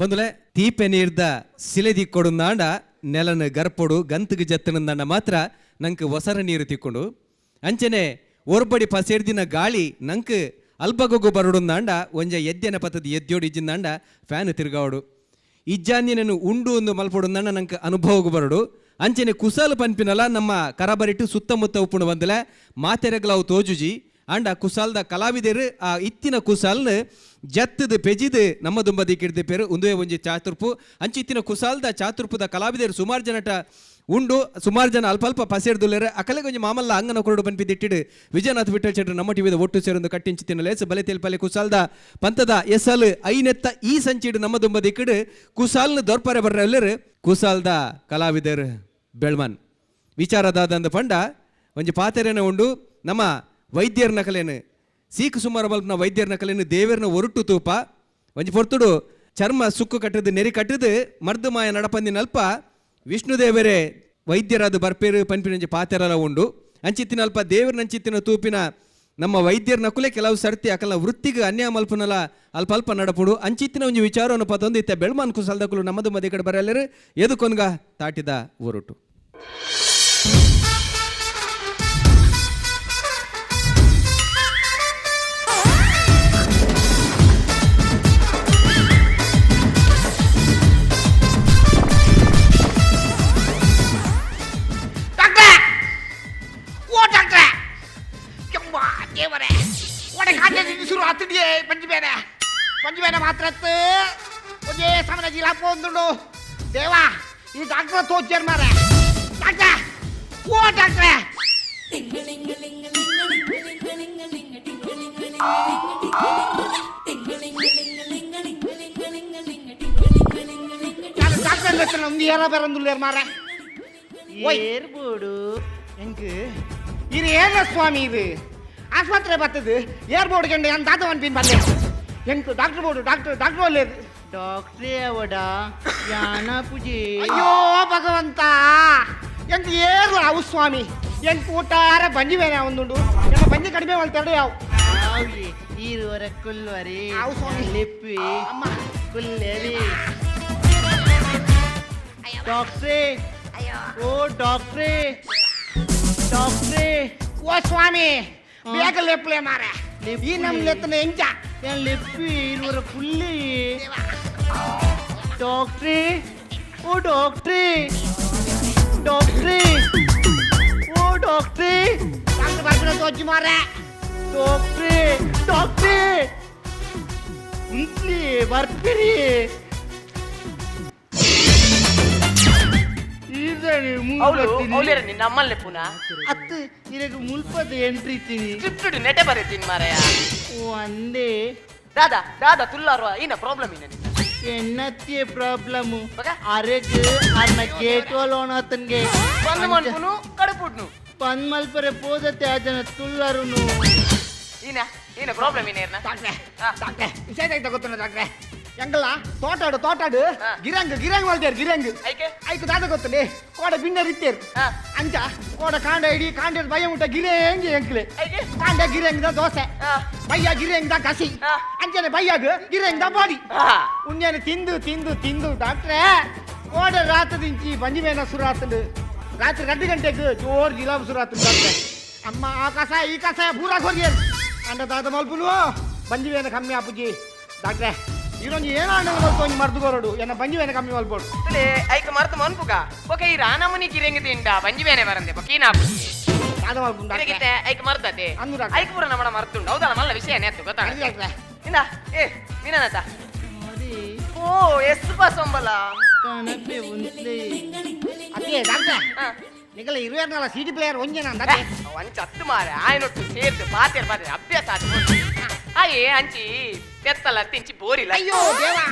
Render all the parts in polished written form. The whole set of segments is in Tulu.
ಬಂದುಲೆ ತೀಪೆ ನೀರ್ದ ಸಿಲೆ ದಿಕ್ಕೊಡುಂದಾಂಡ ನೆಲನ ಗರ್ಪೊಡು ಗಂತುಗು ಜತ್ತನಂದಾಂಡ ಮಾತ್ರ ನಂಕ್ ಒಸರ ನೀರು ತಿಕ್ಕೊಂಡು ಅಂಚನೆ ಒರ್ಬಡಿ ಪಸೇರ್ದಿನ ಗಾಳಿ ನಂಕ್ ಅಲ್ಪಗೊಗ್ಗು ಬರಡುಂದಾಂಡ ಒಂಜ ಎದ್ದೆನ ಪತ್ತದ ಎದ್ಯೋಡು ಇಜ್ಜಿಂದಾಂಡ ಫ್ಯಾನ್ ತಿರ್ಗಾವಡು ಇಜ್ಜಾಂದಿನನು ಉಂಡು ಒಂದು ಮಲ್ಪೊಡುಂದಾಂಡ ನಂಕ್ ಅನುಭವಗು ಬರಡು ಅಂಚನೆ ಕುಸಾಲು ಪನ್ಪಿನಲ ನಮ್ಮ ಕರಬರಿಟ್ಟು ಸುತ್ತಮುತ್ತ ಉಪ್ಪುಂಡು ಬಂದಲೆ ಮಾತೆರೆಗ್ಲಾವು ತೋಜುಜಿ ಆಂಡ ಕುಸಾಲ್ದ ಕಲಾವಿದರು ಆ ಇತ್ತಿನ ಕುಸಾಲ್ನ ಜತ್ತದ ಪೆಜಿದ್ ನಮ್ಮ ದುಂಬದಿ ಕಿಡ್ದು ಪೇರು ಉಂದುವೆ ಒಂಜಿ ಚಾತುರ್ಪು ಅಂಚಿ ಇತ್ತಿನ ಕುಸಾಲ್ದ ಚಾತುರ್ಪುದ ಕಲಾವಿದರು ಸುಮಾರು ಜನಟ ಉಂಡು ಸುಮಾರು ಜನ ಅಲ್ಪ ಅಲ್ಪ ಪಸೇರ್ದುಲ್ಲೇರು ಅಕಲೆಗೆ ಒಂಜಿ ಮಾಮಲ್ಲ ಅಂಗನ ಕೊರಡು ಪನ್ಪಿದಿಟ್ಟಿಡು ವಿಜಯನಾಥ್ ವಿಠಲ್ ಶೆಟ್ರು ನಮ್ಮ ಟಿವಿದ ಒಟ್ಟು ಸೇರೊಂದು ಕಟ್ಟಿಂಚಿ ಲೇಸ್ ಬಲೆ ತೆಲ್ಪಲೆ ಕುಸಾಲ್ದ ಪಂತದ ಎಸಲ್ ಐನೆತ್ತ ಈ ಸಂಚಿಡು ನಮ್ಮ ದುಂಬದಿಕ್ಕಿಡು ಕುಸಾಲ್ನ ದೊರ್ಪರೆ ಬರ್ರೆಲ್ಲರು ಕುಸಾಲ್ದ ಕಲಾವಿದರು ಬೆಳ್ಮನ್ ವಿಚಾರದಾದಂದ ಪಂಡ ಒಂಜಿ ಪಾತೆರೆನ ಉಂಡು ನಮ್ಮ ವೈದ್ಯರ ನಕಲೇನು ಸೀಕು ಸುಮಾರು ಬಲ್ಪ್ನ ವೈದ್ಯರ ನಕಲೇನು ದೇವರನ ಒರಟು ತೂಪ ಒಂಜಿ ಪೊರ್ತುಡು ಚರ್ಮ ಸುಕ್ಕು ಕಟ್ಟದು ನೆರಿ ಕಟ್ಟದು ಮರ್ದು ಮಾಯ ನಡಪಂದಿನಲ್ಪ ವಿಷ್ಣುದೇವರೇ ವೈದ್ಯರಾದ ಬರ್ಪೇರು ಪನ್ಪಿನಂಜಿ ಪಾತೆರಲ ಉಂಡು ಅಂಚಿತ್ತಿನ ಅಲ್ಪ ದೇವರನಂಚಿತ್ತಿನ ತೂಪಿನ ನಮ್ಮ ವೈದ್ಯರ ನಕುಲೆ ಕೆಲವು ಸರ್ತಿ ಅಕಲ ವೃತ್ತಿಗೆ ಅನ್ಯಾಯ ಮಲ್ಪನಲ ಅಲ್ಪ ಅಲ್ಪ ನಡಪುಡು ಅಂಚಿತ್ತಿನ ಒಂಜಿ ವಿಚಾರವನ್ನು ಪತೊಂದು ಇತ್ತ ಬೆಳ್ಮಾನ್ ಕುಸಲ್ದಕುಲು ನಮ್ಮದು ಮದಿ ಕಡೆ ಬರಲ್ಲರು ಎದುಕೊನ್ಗ ತಾಟಿದ ಒರಟು. ಡಾಕ್ಟ್ರೇ, ಓ ಡಾಕ್ಟ್ರೇ, ಯವ್ವಾ ದೇವರೇ, ಒಡೆ ಕಾಂಜಿ ಶುರು ಆತಿಡಿಯೇ. ಪಂಜಿ ಬೇನೆ ಪಂಜಿ ಬೇನೆ ಮಾತ್ರ ಒಂದೇ ಸಮನ ಜಿಲಾಪ ಒಂದುಂಡು. ದೇವಾ, ಈ ಡಾಕ್ಟ್ರ ತೋಚೇರ್ ಮಾರೆ. ಡಾಕ್ಟ್ರೇ, ಓ ಡಾಕ್ಟ್ರೇ. ನಾನು ಡಾಕ್ಟರ್ ಲೆಕ್ಕ ಒಂದು ಏರ ಬೇರಂದುಲ್ಲೇರ್ ಮಾರೆ. ಓಯ್. ಏರ್ಬೋಡು. ಎಂಕ್ ಇದು ಏನ ಸ್ವಾಮಿ, ಇದು ಆಸ್ಪತ್ರೆ ಬರ್ತದೆ ಏರ್ಬೋರ್ಡ್ ಗಂಡೆ ಅಂತ ತಾತ ಪಿನ್ ಬಂದೆ. ಎಂಕ್ ಡಾಕ್ಟರ್ ಬೋರ್ಡು, ಡಾಕ್ಟರ್ ಡಾಕ್ಟರ್ ಒಳ್ಳೇದು. ಡಾಕ್ಟ್ರೇ ಅವಡ ಯಾನ ಪೂಜೆ. ಅಯ್ಯೋ ಭಗವಂತ, ಎಂಕ್ ಏರ್ಲ ಅವು ಸ್ವಾಮಿ. ಎಂಕ್ ಊಟಾರ ಬಂಜಿ ಬೇನೆ ಒಂದುಂಡು. ಎನ್ನ ಬಂಜಿ ಕಡಿಮೆ ತಡೆ ಯಾವ. ಆವ್ಲಿ ಈರುವರ ಕುಲ್ವರಿ. ಆವು ಸ್ವಾಮಿ. ಲಿಪ್ಪಿ. ಅಮ್ಮ. ಕುಲ್ಲೇರಿ ಡಾಕ್ಟ್ರೇ, ಓ ಡಾಕ್ಟ್ರೇ, ಡಾಕ್ಟ್ರೇ. ಓ ಸ್ವಾಮಿ, ಬೇಗ ಲೆಪ್ಲೆ ಮಾರೆ. ಈ ನಮ್ ಲೆತ್ತನ ಎಂಚ. ಏನ್ ಲಿಪ್ಪಿ ಇರುವರ ಕುಲ್ಲಿ. ಡಾಕ್ಟ್ರೇ, ಓ ಡಾಕ್ಟ್ರೇ, ಡಾಕ್ಟ್ರೇ, ಓ ಡಾಕ್ಟ್ರೇ. ಡಾಕ್ಟರ್ ಬರ್ಬಿಡ ತೋಜಿ ಮಾರೆ. ಡಾಕ್ಟ್ರೇ, ಡಾಕ್ಟ್ರೇ, ಉಂತ್ಲಿ ಬರ್ತೀರಿ. ಅವಳು ಅವಳಿರ ನಿನ್ನ ಅಮ್ಮಲ್ಲೆ ಪುನಃ. ಅತ್ತು ಇರಗ ಮುಲ್ಪದ ಎಂಟ್ರಿ ಇತ್ತೀನಿ. ಸ್ಕ್ರಿಪ್ಟ್ ನೆಟೆ ಬರೀತೀನಿ ಮಾರಾಯ. ಓ ಅಂದೆ. ದಾದಾ ದಾದಾ ತುಲ್ಲಾರ್ವ ಏನ ಪ್ರಾಬ್ಲಮ್ ಇನ್ನ ನಿನ್ನ? ಎನ್ನತ್ತಿಯ ಪ್ರಾಬ್ಲಮ್. ಬಗ? ಅರೆಗ್ ಅರ್ನ ಗೇಟ್ ವಾಲ್ ಓಣಾತನ್ಗೆ. ಬಂದು ಮನ್ಪುನು ಕಡುಪುಡ್ನು. ಬಂದ್ ಮಲ್ಪರೆ ಪೋದತೆ ಆಜನ ತುಲ್ಲರುನು. ಏನ ಏನ ಪ್ರಾಬ್ಲಮ್ ಏನ? ಡಾಕ್ಟ್ರೆ. ಹಾ. ಡಾಕ್ಟ್ರೆ, ವಿಷಯ ಆಯ್ತಾ ಗೊತ್ತುಂಡ ಡಾಕ್ಟ್ರೆ? ಎಂಗಲ್ಲ ತೋಟಾಡು ತೋಟಾಡು. ಹಾ. ಗಿರಂಗ್ ಗಿರಂಗ್ ಮಲ್ತೇರು ಗಿರಂಗ್. ಐಕೆ? ಐಕ್ ದಾದ ಗೊತ್ತುಂಡೆ, ಕೋಡ ಬಿನ್ನರ್ ಇತ್ತೇರು. ಹಾ. ಅಂಚ ಕೋಡ ಕಾಂಡ ಇಡಿ ಕಾಂಡ ಭಯ ಮುಟ್ಟ ಗಿರೇಂಗ್ ಎಂಕ್ಲೆ. ಐಕೆ? ಕಾಂಡ ಗಿರಂಗ್ ದೋಸೆ. ಹಾ. ಬಯ್ಯ ಗಿರಂಗ್ the ಕಸಿ. ಹಾ. ಅಂಚನೆ ಬಯ್ಯಾಗ ಗಿರಂಗ್ the body. ಹಾ. ಉನ್ನೇನು ತಿಂದು ತಿಂದು ತಿಂದು ಡಾಕ್ಟ್ರೇ, ಕೋಡ ರಾತ್ರಿ ದಿಂಚಿ ಬಂಜಿ ಮೇನ ಸುರಾತಂಡು. ರಾತ್ರಿ 2 ಗಂಟೆಗೆ ಜೋರ್ ಜಿಲಾಬ್ ಸುರಾತಂಡು ಡಾಕ್ಟ್ರೆ. ಅಮ್ಮ, ಆ ಕಸಾಯ ಈ ಕಸಾಯ ಪೂರಾ ಕೊರಿಯರ್ ಅಂಡ ದಾದ ಮಲ್ಪುನು ಬಂಜಿ ಬೇನ ಕಮ್ಮಿ ಆಪುಜಿ ಡಾಕ್ಟ್ರೆ. ಇದೊಂದು ಏನಾಂಡ ಮಲ್ಪ ಒಂಜಿ ಮರ್ದು ಕೊರಡು, ಎನ್ನ ಬಂಜಿ ಬೇನ ಕಮ್ಮಿ ಮಲ್ಪೋಡು. ತುಲೆ ಐಕ ಮರ್ತು ಮನ್ಪುಗ ಬೊಕ ಈ ರಾನಮುನಿ ಗಿರೆಂಗ್ ತಿಂಡ ಬಂಜಿ ಬೇನೆ ಬರಂದೆ ಬೊಕ ಏನಾಪುಜಿ. ದಾದ ಮಲ್ಪುನು ಡಾಕ್ಟ್ರೆ? ಗಿರೆಗಿತ್ತೆ ಐಕ ಮರ್ದತೆ. ಅಂದು ಡಾಕ್ಟ್ರೆ. ಐಕ ಪೂರ ನಮ್ಮಡ ಮರ್ತುಂಡು ಹೌದಲ್ಲ? ಮಲ್ಲ ವಿಷಯ ನೆತ್ತು ಗೊತ್ತಾ? ಅದೇ ಡಾಕ್ಟ್ರೆ. ಇಂದ ಏ ಮೀನನಾಥ. ಓ ಎಸ್ ಬಸಂಬಲ. ಕಣಪೆ ಉಂತ್ಲಿ. ಅದೇ ಡಾಕ್ಟ್ರೆ. ಹಾ. ನಿಗಲ ಇರುವೆರ್ನಲ್ಲ ಸಿಡಿ ಪ್ಲೇಯರ್ ಒಂಜೆ ನಾನು ಡಾಕ್ಟ್ರೆ. ಒಂಚ ಹತ್ತು ಮಾರೆ ಆಯನೊಟ್ಟು ಸೇರ್ದು ಪಾತೇರ್ ಪಾತೇರ್ ಅಭ್ಯಾಸ ಆತು. ಅಯ್ಯೇ ಅಂಚಿ ತೆತ್ತಲ್ಲ ತಿಂಚಿ ಬೋರಿಲ್ಲ. ಅಯ್ಯೋ ದೇವಾ,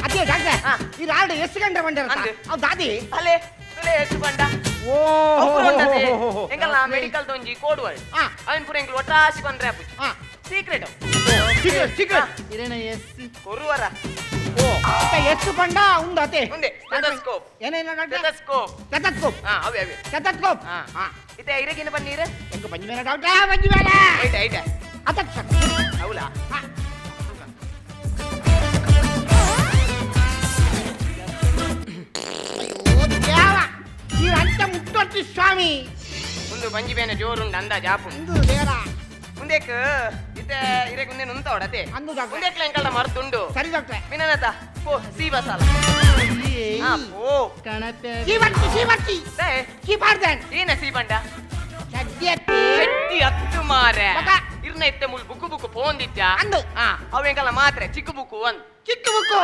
ಅದೇ ಡಾಕ್ಟ್ರೆ. ಹಾ. ಈ ರಾಡ್ ಎಷ್ಟು ಗಂಟೆ ಬಂಡಾರ? ಅಂದು. ಅವ್ ದಾದಿ. ಅಲೆ ತುಲೆ ಎಷ್ಟು ಬಂಡ. ಓ ಎಂಗಲ್ಲ ಮೆಡಿಕಲ್ ತೊಂಜಿ ಕೋಡ್ ವರ್ಡ್. ಹಾ. ಅವನ್ ಪೂರ ಎಂಗ್ಲು ಒಟ್ರಾಸಿ ಬಂದ್ರೆ ಆಪುಜಿ. ಹಾ. ಸೀಕ್ರೆಟ್. Secret secret. ಇರೇನ ಎಸ್. ಕೊರುವರ. ಓ. ಎಸ್ ಪಂಡ ಉಂದು ಅತೆ. ಉಂದೆ ಸ್ಟೆಥೋಸ್ಕೋಪ್. ಏನೇನ ಡಾಕ್ಟರ್? ಸ್ಟೆಥೋಸ್ಕೋಪ್. ಸ್ಟೆಥೋಸ್ಕೋಪ್. ಹಾ, ಅವೇ ಅವೇ. ಸ್ಟೆಥೋಸ್ಕೋಪ್. ಹಾ. ಹಾ. ಇತ್ತೆ ಇರಗಿನ ಬನ್ನೀರು. ಎಂಕ ಬಂಜಿ ಮೇಲೆ ಡಾಕ್ಟರ್, ಬಂಜಿ ಮೇಲೆ. ಐಟ ಐಟ. ಅತಕ್ಷ. ಹೌಲಾ? ಹಾ. ಅಯ್ಯೋ ದೇವ, ಈ ಅಂಚ ಮುಟ್ಟೊಟ್ಟಿ ಸ್ವಾಮಿ. ಒಂದು ಬಂಜಿ ಬೇನೆ ಜೋರುಂಡು ಅಂದಾಜ್ ಆಪುಂಡು. ಅಂದು ದೇವರ. ಮುಂದೆಕ್ ಇತ್ತೆ ಇರೆಗ್ ಉಂದೆ ನುಂತ ಹೊಡತೆ. ಅಂದು ಡಾಕ್ಟ್ರೆ. ಮುಂದೆಕ್ಲ ಎಂಕಲ್ನ ಮರ್ದುಂಡು. ಸರಿ ಡಾಕ್ಟ್ರೆ. ಮಿನನತ ಪೋ ಸಿ ಬಸಾಲ. ಹಾ ಪೋ. ಕಣಪೆ. ಸೀವರ್ತಿ ಸೀವರ್ತಿ. ದೇ. ಕೀಪಾರ್ದನ್. ಏನ ಸಿ ಬಂಡ? ಸದ್ಯಕ್ಕೆ. ಶೆಟ್ಟಿ ಹತ್ತು ಮಾರೆ. ಮಗ. ಇರ್ನ ಇತ್ತೆ ಮುಲ್ ಬುಕ್ಕು ಬುಕ್ಕು ಪೋಂದಿಜ್ಜ. ಅಂದು. ಹಾ, ಅವು ಎಂಕಲ್ನ ಮಾತ್ರೆ ಚಿಕ್ಕ ಬುಕ್ಕು ಒಂದ್. ಚಿಕ್ಕ ಬುಕ್ಕು.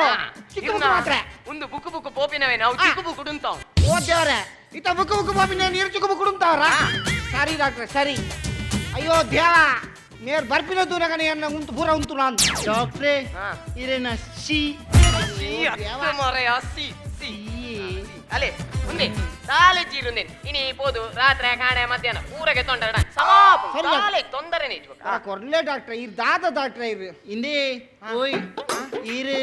ಚಿಕ್ಕ ಬುಕ್ಕು ಮಾತ್ರ. ಒಂದು ಬುಕ್ಕು ಬುಕ್ಕು ಪೋಪಿನವೇ ನಾವು. ಹಾ. ಚಿಕ್ಕ ಬುಕ್ಕು ಉಂತಾವ್. ಓ ದೇವರೇ, ಇತ್ತ ಬುಕ್ಕು ಬುಕ್ಕು ಪಾಪಿನ ನೀರು ಚಿಕ್ಕ ಬುಕ್ಕು ಉಂತಾವ್ರ. ಸರಿ ಡಾಕ್ಟ್ರೆ, ಸರಿ. ಅಯ್ಯೋ ದೇವ, ನೇರ್ ಬರ್ಪಿನ ದೂರಗನೆ ಎನ್ನ ಉಂಟು ಪೂರ ಉಂಟು ನಾನು. ಡಾಕ್ಟ್ರೇ. ಹಾ. ಇರೇನ she. C ಹತ್ತು ಮಾರೆಯ, ಸಿ ಸಿ ಅಲೆ ಉಂದೆ ತಾಲೆ ಜೀರುಂದೆ ಇನಿ ಪೋದು ರಾತ್ರಿ ಕಾಣೆ ಮಧ್ಯಾಹ್ನ ಪೂರಗೆ ತೊಂದರೆ ಸಮಾಪ. ಸರಿ ಡಾಕ್ಟ್ರೆ. ತಾಲೆ ತೊಂದರೆ ನಿಜ. ಕೊರ್ಲೆ ಡಾಕ್ಟ್ರೆ, ಇರ್ ದಾದ ಡಾಕ್ಟ್ರೆ ಇರ್. ಇಂದೇ ಓಯ್, ಈರು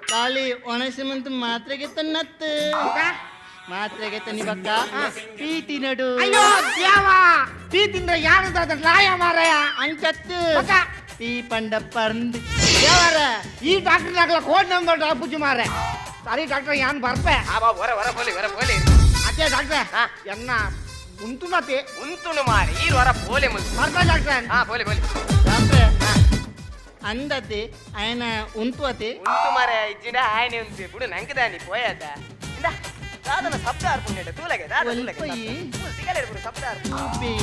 ಖಾಲಿ ಒಣಸಿಮಂತ ಮಾತ್ರೆಗೆ ತನ್ನತ್ತು. ಮಾತ್ರೆಗೆ ತನ್ನಿ ಬಕ್ಕ ಟೀ ತಿನ್ನಡು. ಅಯ್ಯೋ ದೇವ, ಟೀ ತಿಂದ್ರೆ ಯಾರು ದಾದ ಲಾಯ ಮಾರಾಯ. ಅಂಚತ್ತು. ಬಕ್ಕ. ಟೀ ಪಂಡ ಪರ್ಂದ್. ದೇವರ, ಈ ಡಾಕ್ಟರ್ ಆಗ್ಲ ಕೋಡ್ ನಂಬರ್ ಪೂಜೆ ಮಾರೆ. ಸರಿ ಡಾಕ್ಟ್ರೆ, ಯಾನ್ ಬರ್ಪೆ. ಆ ಬಾ, ಹೊರ ಹೊರ ಪೋಲಿ, ಹೊರ ಪೋಲಿ. ಅದೇ ಡಾಕ್ಟ್ರೆ. ಹಾ. ಎನ್ನ ಉಂಟುನತೆ. ಉಂತುಂಡು ಮಾರೆ, ಈ ಹೊರ ಪೋಲೆ ಮುಂದೆ. ಬರ್ಪೆ ಡಾಕ್ಟ್ರೆ. ಹಾ, ಪೋಲಿ ಪೋಲಿ. ಡಾಕ್ಟ್ರೆ, ಅಂದತೆ ಆಯನ ಉಂತು ಅತೆ. ಉಂತು ಮಾರೆ, ಇಜ್ಜಿಡ ಆಯ್ನೆ ಉಂತು ಬಿಡು, ನಂಗೆ ದಾನಿ ಪೋಯದ ಇಂದ ದಾದನ ಶಬ್ದ ಆರ್ಪುಂಡ ತೂಲಗೆ ದಾದ ತೂಲಗೆ. ಒಲ್ಪಯಿ. ಸಿಗಲೇ ಬಿಡು ಶಬ್ದ ಆರ್ಪು. ತೂಪಿ.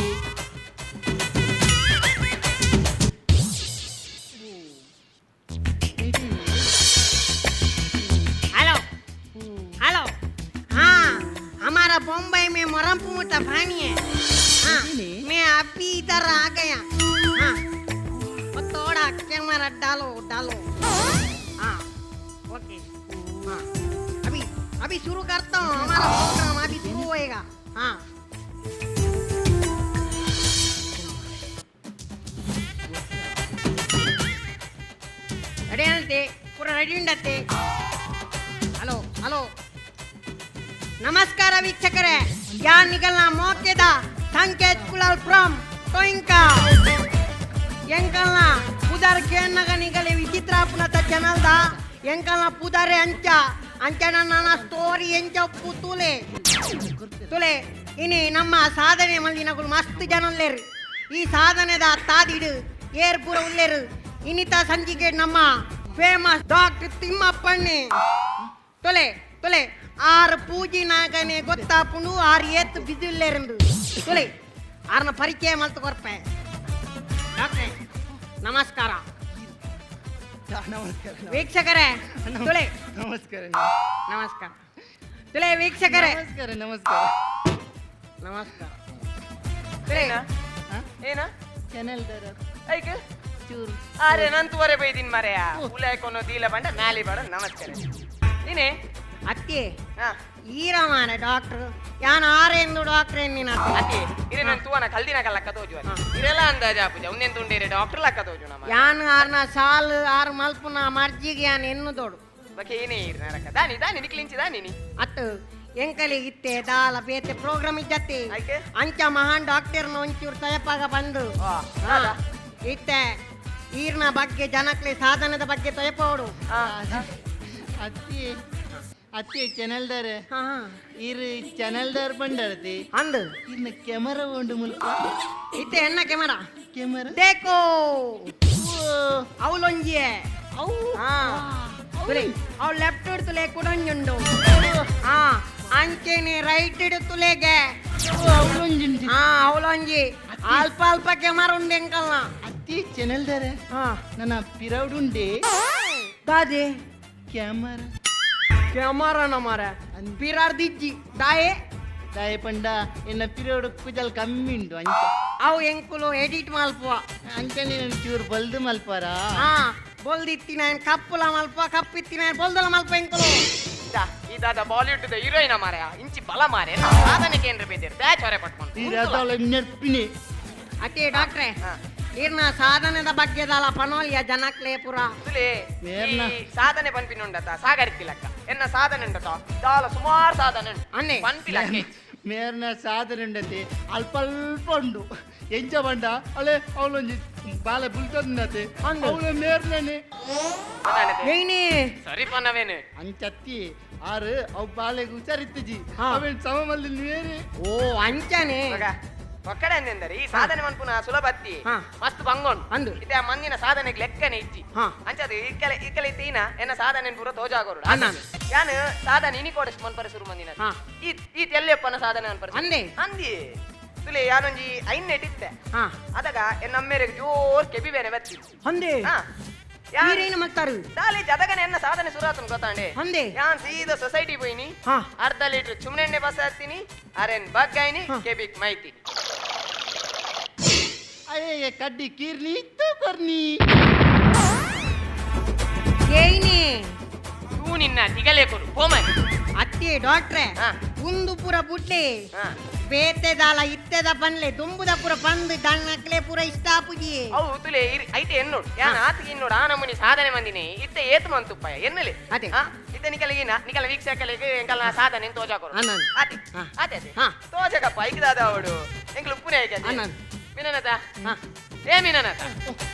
हेलो हेलो, हाँ, हमारा बम्बई में मरमपुर पानी है। हाँ, मैं अभी इधर आ गया। हाँ, वो थोड़ा कैमरा डालो डालो। हाँ, ओके। हाँ, अभी अभी शुरू करता हूँ, हमारा प्रोग्राम अभी शुरू होएगा। हाँ, रेडी ಅಂತೆ, ಪೂರ ರೆಡಿ ಉಂಡತ್ತೆ. ಹಲೋ ಹಲೋ, ನಮಸ್ಕಾರ ವೀಕ್ಷಕರೇ. ಯಾ ನಿಗಲ್ನ ಮೋಕೆದ ಸಂಕೇತ್ ಕುಲಾಲ್ ಫ್ರಮ್ ಟೊಯಿಂಕಾ. ಎಂಕಲ್ನ ಪುದಾರ್ ಕೇನ್ನಗ ನಿಗಲೆ ವಿಚಿತ್ರ ಪುನತ ಚಾನಲ್ದ ಎಂಕಲ್ನ ಪುದಾರೆ ಅಂಚ ಅಂಚನ ನನ್ನ ಸ್ಟೋರಿ ಎಂಚ ಉಪ್ಪು ತುಲೆ ತುಲೆ. ಇನಿ ನಮ್ಮ ಸಾಧನೆ ಮಲ್ಲಿನಗುಲು ಮಸ್ತ್ ಜನ ಉಲ್ಲೇರು. ಈ ಸಾಧನೆದ ತಾದಿಡು ಏರ್ ಪೂರ ಉಲ್ಲೇರು. ಇನ್ನಿತ ಸಂಜಿಗೆ ನಮ್ಮ ಫೇಮಸ್ ಡಾಕ್ಟರ್ ತಿಮ್ಮಪ್ಪಣ್ಣೆ. ತೊಲೆ ತೊಲೆ, ಆರು ಪೂಜಿ ನಾಗನೆ ಗೊತ್ತಾಪುಂಡು ಆರು ಏತ್ ಬಿಜುಲ್ಲೇರಂದು. ತೊಲೆ, ಆರ್ನ ಪರಿಚಯ ಮಲ್ತು ಕೊರ್ಪೆ. ಡಾಕ್ಟ್ರೆ, ನಮಸ್ಕಾರ. ನಮಸ್ಕಾರ. ವೀಕ್ಷಕರೇ, ತೊಲೆ. ನಮಸ್ಕಾರ. ನಮಸ್ಕಾರ ತೊಲೆ ವೀಕ್ಷಕರೇ. ನಮಸ್ಕಾರ ನಮಸ್ಕಾರ. ನಮಸ್ಕಾರ ತೊಲೆ. ಏನ ಏನ? ಚಾನೆಲ್ ದರ. ಐಕ್. ಚೂರು. ಅರೆ, ನಂತುವರೆ ಬೈದಿನ್ ಮಾರೆಯ. ಉಲಾಯ್ಕೊನೋ ದೀಲ ಬಂಡ ಮ್ಯಾಲಿ ಬಾಡ. ನಮಸ್ಕಾರ ನೀನೆ. ಅತ್ತೆ. ಹಾ. ಈರಮಾನ ಡಾಕ್ಟ್ರ್ ಯಾನ್ ಆರೆಂದು ಡಾಕ್ಟ್ರ್ ಎನ್ನಿನ. ಅತಿ ಇರೆ ನನ್ ತುವನ ಕಲ್ದಿನ ಕಲ್ಲಕ್ಕ ತೋಜು ಇರೆಲ್ಲ ಅಂದಾಜ ಪೂಜೆ ಉನ್ನೆನ್ ತುಂಡೇರೆ ಡಾಕ್ಟರ್ ಲಕ್ಕ ತೋಜು ನಮ್ಮ. ಯಾನ್ ಆರ್ನ ಸಾಲ್ ಆರ್ ಮಲ್ಪುನ ಮರ್ಜಿಗೆ ಯಾನ್ ಎನ್ನುದೋಡು. ಬಕೆ ಏನೇ ಇರ್ ನರಕ ದಾನಿ ದಾನಿ ನಿಕ್ಲಿಂಚಿ ದಾನಿ ನೀ. ಅತ್ತು ಎಂಕಲಿ ಇತ್ತೆ ದಾಲ ಬೇತೆ ಪ್ರೋಗ್ರಾಮ್ ಇದ್ದತ್ತೆ. ಐಕೆ? ಅಂಚ ಮಹಾನ್ ಡಾಕ್ಟರ್ನ ಒಂಚೂರು ತಯಪಾಗ ಬಂದು. ಆ, ಹಾ. ಇತ್ತೆ ಈರ್ನ ಬಗ್ಗೆ ಜನಕ್ಲೆ ಸಾಧನದ ಬಗ್ಗೆ ತಯಪೋಡು. ಆ, ಅತ್ತಿ ಅತ್ತಿ, ಚಾನೆಲ್ ದರ. ಹಾ. ಇರು ಚಾನೆಲ್ ದರ ಬಂಡರತಿ. ಅಂದು. ಇನ್ನು ಕ್ಯಾಮರಾ ಉಂಡು ಮುಲ್ಪ. ಇತ್ತೆ ಎನ್ನ ಕ್ಯಾಮರಾ? ಕ್ಯಾಮರಾ. ದೇಕೋ. ಓ. ಅವಲೊಂಜಿಯೇ. ಅವು. ಹಾ, ತುಲೆ ಅವು ಲೆಫ್ಟ್ ತುಲೆ ಕುಡೊಂಜುಂಡು. ಹಾ, ಅಂಚೆನೆ ರೈಟ್ ತುಲೆಗೆ. ಅವಳೊಂಜುಂಡು. ಹಾ, ಅವಲೊಂಜಿ ಅಲ್ಪ ಅಲ್ಪ ಕ್ಯಾಮರಾ ಉಂಡು ಎಂಕಲ್ನ. ಅತ್ತಿ ಚಾನೆಲ್ ದರ. ಹಾ. ನನ್ನ ಪಿರೌಡುಂಡೆ. ದಾದೆ? ಕ್ಯಾಮರಾ. ಕ್ಯಾಮರಾನ ಮಾರ ಪಿರಾರ್ ದಿಜ್ಜಿ ದಾಯೆ? ದಾಯ ಪಂಡ ಎನ್ನ ಪಿರೌಡು ಕುಜಲ್ ಕಮ್ಮಿ ಉಂಡು ಅಂಚ. ಅವು ಎಂಕುಲು ಎಡಿಟ್ ಮಲ್ಪುವ. ಅಂಚನೆ ನನ್ನ ಚೂರು ಬಲ್ದು ಮಲ್ಪಾರ. ಹಾ, ಬೊಲ್ದಿತ್ತಿನ ಕಪ್ಪುಲ ಮಲ್ಪ, ಕಪ್ಪಿತ್ತಿನ ಬೊಲ್ದಲ ಮಲ್ಪ ಎಂಕುಲು. ದಾ, ಈ ದಾದ ಬಾಲಿವುಡ್ the heroine ಮಾರಾಯ, ಇಂಚಿ ಬಲ ಮಾರೆ ಸಾಧನೆ ಕೇಂದ್ರ ಬೇದೇರ್ ಬ್ಯಾಚ್ ಹೊರೆ ಪಟ್ಕೊಂಡು. ಈ ರಥಾಳ ನೆರ್ಪಿನಿ. ಅತ್ತೆ ಡಾಕ್ಟ್ರೆ. ಹಾ. ಇರ್ನ ಸಾಧನೆದ ಬಗ್ಗೆದಲ್ಲ ಪನೋಲಿಯ ಜನಕ್ಲೇ ಪುರ. ತುಲೆ. ಮೇರ್ನ. ಈ ಸಾಧನೆ ಪನ್ಪಿನ ಉಂಡತ ಸಾಗರಿತಿಲಕ್ಕ, ಎನ್ನ ಸಾಧನೆ ಉಂಡತ, ದಾಲ ಸುಮಾರು ಸಾಧನೆ ಉಂಟು. ಅನ್ನೆ. ಪನ್ಪಿಲಕ್ಕೆ. ಮೇರ್ನ ಸಾಧನೆ ಉಂಡತಿ ಅಲ್ಪ ಅಲ್ಪ ಉಂಡು. ಎಂಚ ಬಂಡ ಅಳೆ ಅವಳೊಂಜಿ ಬಾಲೆ ಬುಲ್ತಂದತೆ. ಅಂದು. ಅವಳು ಮೇರ್ನನೆ. ಏನಿ? ಸರಿ ಪನ್ನವೇನು. ಅಂಚತ್ತಿ ಆರು ಅವು ಬಾಲೆಗೆ ಹುಷಾರಿತ್ತಜಿ. ಅವೇನ್ ಸಮ ಮಲ್ಲಿ ಮೇರೆ. ಓ, ಅಂಚನೆ. ಒಕ್ಕಡೆ ಅಂದೆಂದರೆ ಈ ಸಾಧನೆ ಮನ್ಪುನ ಸುಲಭ ಅತ್ತಿ. ಮಸ್ತ್ ಬಂಗೊಂಡು. ಅಂದು. ಇತ್ತೆ ಆ ಮಂದಿನ ಸಾಧನೆಗೆ ಲೆಕ್ಕನೆ ಇಜ್ಜಿ. ಅಂಚದು ಇಕ್ಕಲೆ ಇಕ್ಕಲೆ ತೀನ ಎನ್ನ ಸಾಧನೆ ಪೂರ ತೋಜಾಗೋರು. ಅಣ್ಣ. ಯಾನ್ ಸಾಧನೆ ಇನಿ ಕೋಡಸ್ಟ್ ಮನ್ಪರೆ ಶುರು ಮಂದಿನ. ಈ ಈ ತೆಲ್ಲೆಪ್ಪನ ಸಾಧನೆ ಮನ್ಪರೆ. ಅಂದೆ. ಅಂದಿ ತುಲೆ, ಯಾನೊಂಜಿ ಐನ್ನೆಟ್ ಇತ್ತೆ. ಅದಗ ಎನ್ನ ಅಮ್ಮೇರೆಗ್ ಜೋರ್ ಕೆಬಿ ಬೇನೆ ಬತ್ತಿ. ಅಂದೆ. ಯಾನ್ ಈರೇನು ಮಲ್ತಾರು? ದಾಲೆ ಜದಗನೆ ಎನ್ನ ಸಾಧನೆ ಶುರುವಾತನ್ ಗೊತ್ತಾಂಡೆ. ಅಂದೆ. ಯಾನ್ ಸೀದಾ ಸೊಸೈಟಿ ಪೋಯಿನಿ. ಅರ್ಧ ಲೀಟರ್ ಚುಮ್ನೆಣ್ಣೆ ಬಸ್ ಹತ್ತೀನಿ, ಅರೆನ್ ಬಗ್ಗಾಯ್ನಿ, ಕೆಬಿಕ್ ಮೈತಿ. ಅಯ್ಯ, ಕಡ್ಡಿ ಕೀರ್ನಿ ಇತ್ತು ಕೊರ್ನಿ. ಏನಿ? ತೂ ನಿನ್ನ ತಿಗಲೆ ಕೊರು ಹೋಮನ್. ಅತ್ತಿ ಡಾಕ್ಟ್ರೆ. ಉಂದು ಪೂರ ಬುಡ್ಲಿ. ಬೇತೆದಾಲ ಇತ್ತೆದ ಪನ್ಲೆ, ದುಂಬುದ ಪೂರ ಪಂದ್ ದಣ್ಣಕ್ಲೆ ಪೂರ ಇಷ್ಟ ಆಪುಜಿ. ಅವು ತುಲೆ ಐತೆ ಎನ್ನೋಡು, ಯಾನ್ ಆತಿಗೆ ಇನ್ನೋಡು, ಆ ನಮೂನಿ ಸಾಧನೆ ಮಂದಿನಿ. ಇತ್ತೆ ಏತು ಮಂತುಪ್ಪಯ ಎನ್ನಲೆ. ಅದೇ. ಇತ್ತೆ ನಿಕಲಿಗಿನ ನಿಕಲ ವೀಕ್ಷಕಲಿಗೆ ಎಂಕಲ್ನ ಸಾಧನೆ ತೋಜಾ ಕೊರು. ಅಣ್ಣನ್. ಆತೆ. ಆತೆ ಅತೆ. ತೋಜಕಪ್ಪ ಐಕದಾದ ಅವಡು ಎಂಕಲ್ ಉಪ್ಪುನೆ ಐಕತೆ. ಅಣ್ಣನ್. ಮಿನನತ. ಏ ಮಿನನತ,